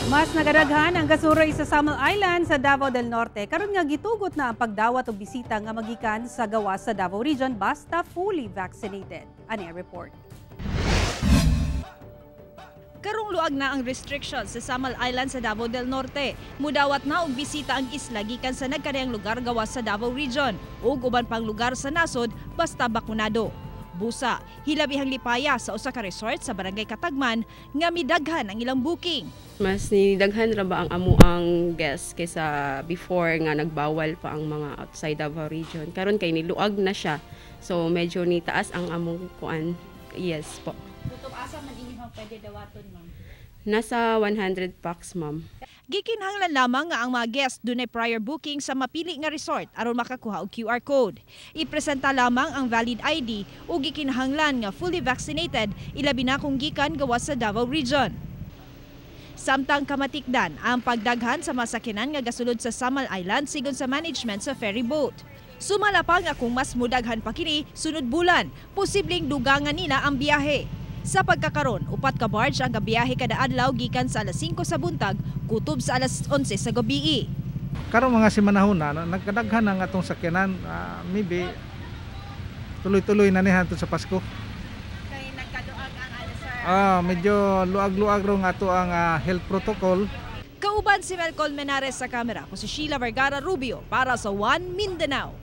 Mas nagadaghan ang gasuroy sa Samal Island sa Davao del Norte karon nga gitugot na ang pagdawat og bisita nga magikan sa gawas sa Davao Region basta fully vaccinated. Ani ang report. Karong luag na ang restrictions sa Samal Island sa Davao del Norte. Mudawat na og bisita ang isla gikan sa nagkadaiyang lugar gawas sa Davao Region ug uban pang lugar sa nasod basta bakunado. Busa, hilabihang lipaya sa usa ka resort sa Barangay Katagman nga midaghan ang ilang booking. Mas nidaghan ra ba ang amuang guest kaysa before nga nagbawal pa ang mga outside Davao Region. Karon kay niluag na siya. So medyo nitaas ang among kuan. Yes po. Kutob asa man inyo pwede dawaton, ma'am? Nasa 100 pax, ma'am. Gikinahanglan lamang nga ang mga guest dunay prior booking sa mapili nga resort aron makakuha og QR code. Ipresenta lamang ang valid ID ug gikinahanglan nga fully vaccinated, ilabi na kung gikan gawas sa Davao Region. Samtang kamatikdan ang pagdaghan sa masakyanan nga gasulod sa Samal Island sigon sa management sa ferry boat. Sumala pa nga kung mas mudaghan pa kini sunod bulan, posibleng dugangan nila ang biyahe. Sa pagkakaron, 4 ka barge ang gabiyahe kada adlaw gikan sa alas 5 sa buntag kutob sa alas 11 sa gabii. Karong mga simanahon na, no, nagkadaghan ang atong sakyanan, maybe tuloy-tuloy na ni hangtod sa Pasko. Kay nagkaluag ang ano, sir? Medyo luag-luag ro nga ato ang health protocol. Kauban si Mel Colmenares sa kamera, ko si Sheila Vergara Rubio para sa One Mindanao.